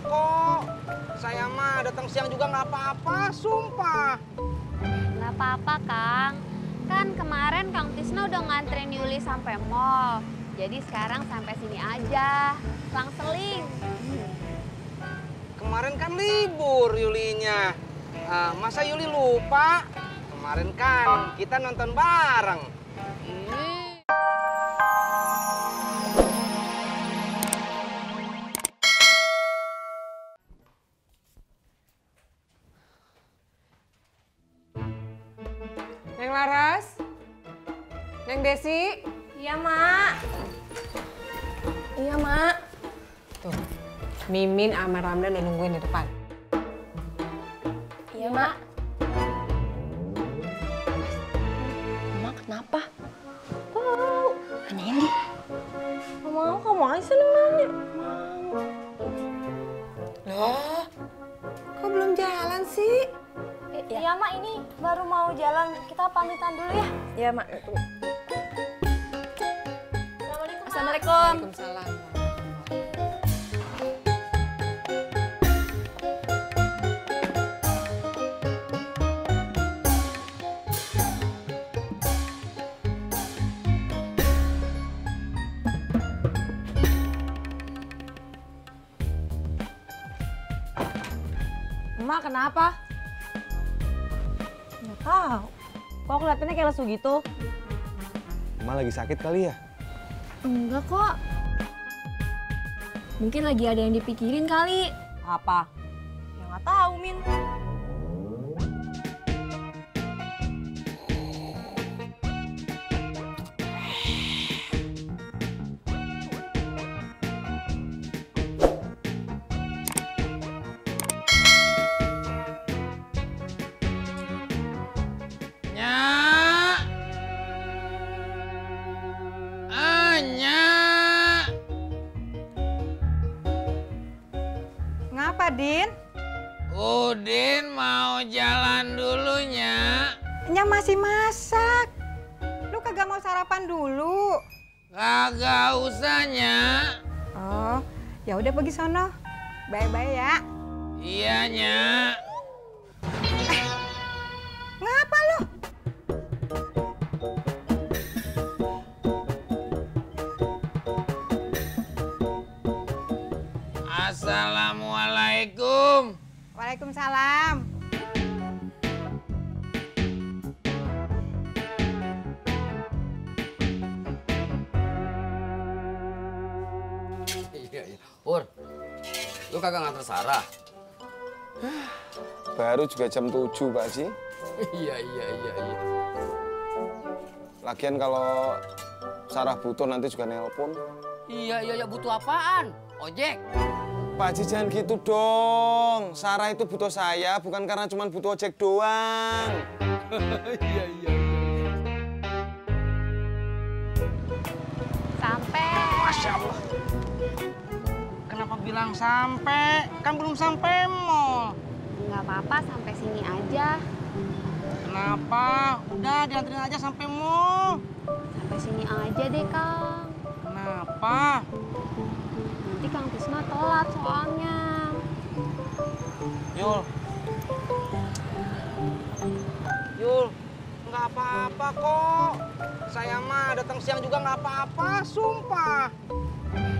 kok. Saya mah datang siang juga nggak apa-apa, sumpah. Nggak apa-apa, Kang. Kan kemarin Kang Tisna udah nganterin Yuli sampai mall. Jadi sekarang sampai sini aja. Selang-seling. Kemarin kan libur Yulinya. Masa Yuli lupa? Kemarin kan kita nonton bareng. Neng Laras? Neng Desi? Iya, Mak. Iya, Mak. Tuh, Mimin sama Ramdan udah nungguin di depan. Iya, Mak. Mak, kenapa? Oh, aneh nih. Gak mau, kamu aja seneng nanya. Mau. Loh, kok belum jalan sih? Iya, Mak, ini baru mau jalan. Kita pamitan dulu ya. Iya, Mak. Assalamualaikum. Waalaikumsalam. Emak, kenapa? Nggak tahu. Kok kelihatannya kayak lesu gitu? Emak lagi sakit kali ya? Enggak kok. Mungkin lagi ada yang dipikirin kali. Apa? Ya nggak tahu, Min. Nyak! Nyak! Ngapa, Din? Udin mau jalan dulu, Nyak. Nya masih masak. Lu kagak mau sarapan dulu? Kagak usah, Nyak. Oh, ya udah pergi sono. Bye-bye ya. Iya, Nyak. Ngapa lu? Assalamualaikum. Waalaikumsalam. Iya. Pur, lu kagak nganter Sarah? Baru juga jam 7, Pak Haji. Iya. Lagian kalau Sarah butuh nanti juga nelpon. Iya, butuh apaan? Ojek? Pak Haji jangan gitu dong. Sarah itu butuh saya bukan karena cuma butuh ojek doang. Iya. Sampai. Masya Allah. Kenapa bilang sampai? Kan belum sampai mall. Nggak apa-apa, sampai sini aja. Kenapa? Udah dianterin aja sampai mall. Sampai sini aja deh, Kang. Kenapa? Nanti Kang Tisna telat soalnya. Yul, nggak apa-apa kok. Saya mah datang siang juga nggak apa-apa, sumpah.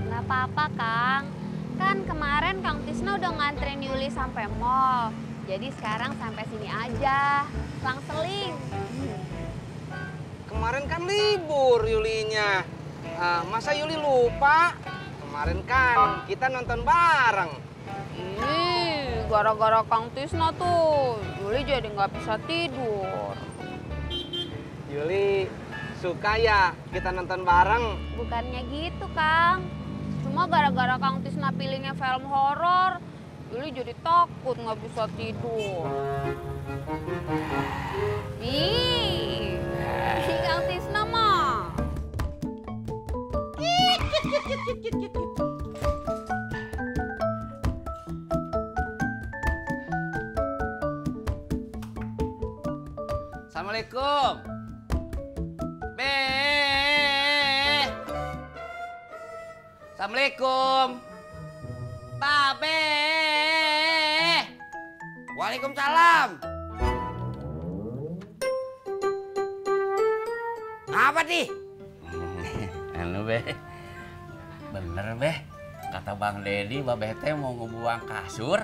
Nggak apa-apa, Kang. Kan kemarin Kang Tisna udah nganterin Yuli sampai mall. Jadi sekarang sampai sini aja. Selang-seling. Kemarin kan libur Yulinya. Masa Yuli lupa? Kemarin kan kita nonton bareng. Ih, gara-gara Kang Tisna tuh, Yuli jadi nggak bisa tidur. Yuli suka ya kita nonton bareng. Bukannya gitu, Kang. Cuma gara-gara Kang Tisna pilihnya film horor, Yuli jadi takut nggak bisa tidur. Ih, si Kang Tisna mah. Assalamualaikum. Be. Assalamualaikum. Babe. Waalaikumsalam. Apa nih? Anu be, bener be, kata Bang Dedi, Babeh teh mau ngebuang kasur.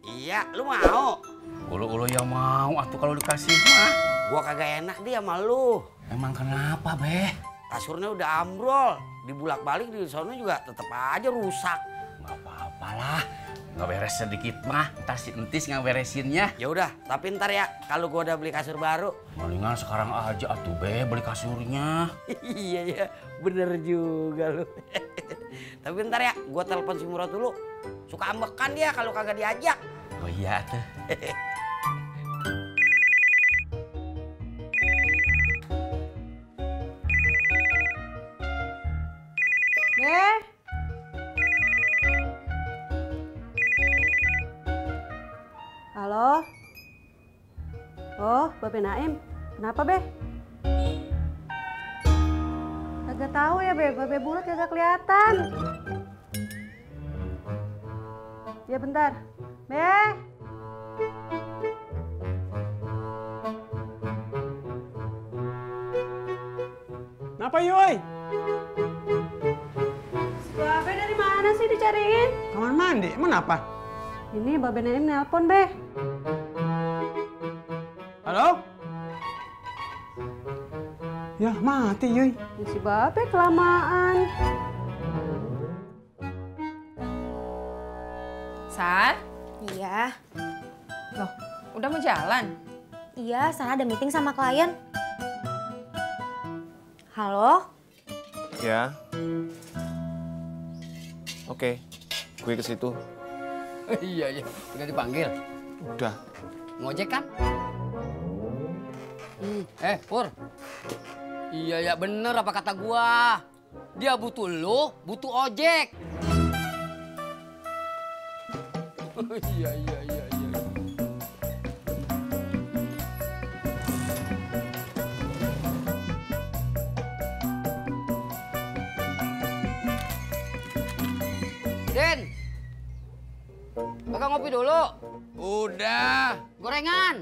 Iya, lu mau? Ulu yang mau, atuh kalau dikasih mah. Gua kagak enak dia sama lu. Emang kenapa be? Kasurnya udah ambrol, dibulak-balik di sono juga tetep aja rusak. Gak apa-apalah, nggak beres sedikit mah, entar si Entis nggak beresinnya. Ya udah, tapi ntar ya kalau gua udah beli kasur baru. Mendingan sekarang aja atuh be beli kasurnya. Iya ya, bener juga lu. Tapi ntar ya, gua telepon si Murad dulu. Suka ambekan dia kalau kagak diajak. Oh iya tuh. Be. Halo. Oh, Babe Naim. Kenapa, Be? Kagak tahu ya, Be. Babe bulat kagak kelihatan. Ya bentar. Be. Kenapa Yoy? Babe dari mana sih dicariin? Kamar mandi, emang apa? Ini Babe Naim nelpon, Be. Halo? Ya mati Yoy. Si Babe kelamaan. Sar, Iya. loh, udah mau jalan? Iya, sana ada meeting sama klien. Halo? Ya. Oke, gue ke situ. Iya, udah dipanggil. Udah. Ngojek kan? Pur. Iya, bener apa kata gua. Dia butuh lu, butuh ojek. Iya. Den, bakal ngopi dulu. Udah. Gorengan.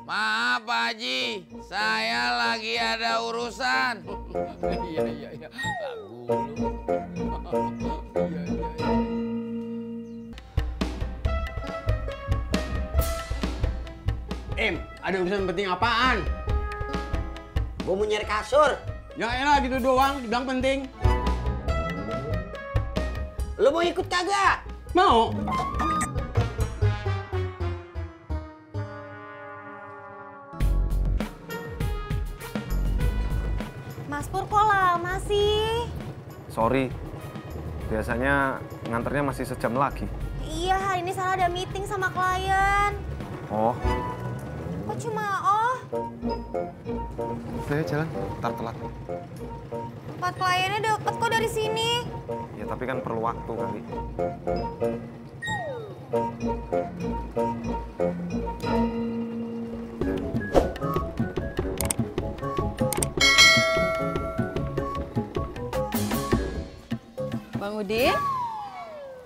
Maaf Pak Haji, saya lagi ada urusan. Iya. Lagu lu. Iya. Ada urusan penting apaan? Gue mau nyari kasur. Ya elah gitu doang, dibilang penting. Lu mau ikut kagak? Mau? Mas Pur kok lama sih? Sorry, biasanya nganternya masih sejam lagi. Iya, hari ini Sarah ada meeting sama klien. Oh, Kok cuma oh? udah ya jalan, ntar telat. Tempat kliennya deket kok dari sini. Ya tapi kan perlu waktu kali. Bang Udin,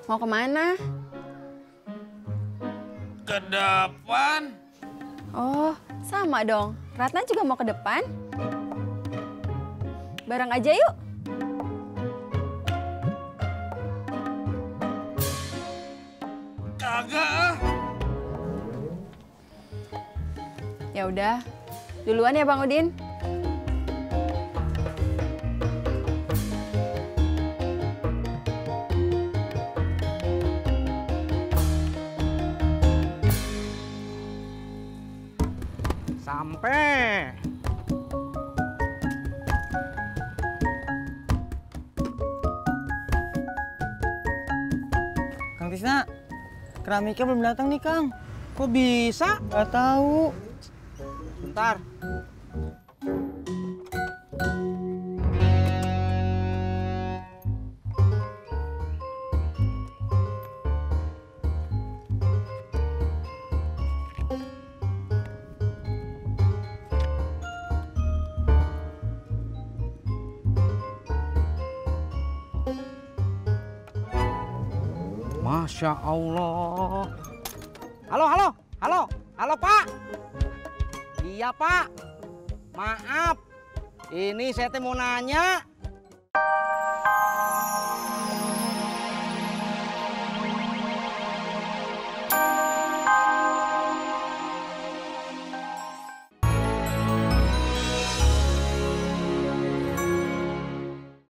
mau kemana? Ke depan. Oh, sama dong. Ratna juga mau ke depan. Bareng aja yuk. Kagak. Ya udah, duluan ya Bang Udin. Sampai. Kang Tisna, keramiknya belum datang nih Kang. Kok bisa? Gak tahu. Bentar. Masya Allah. Halo. Iya, Pak. Maaf. Ini saya teh mau nanya.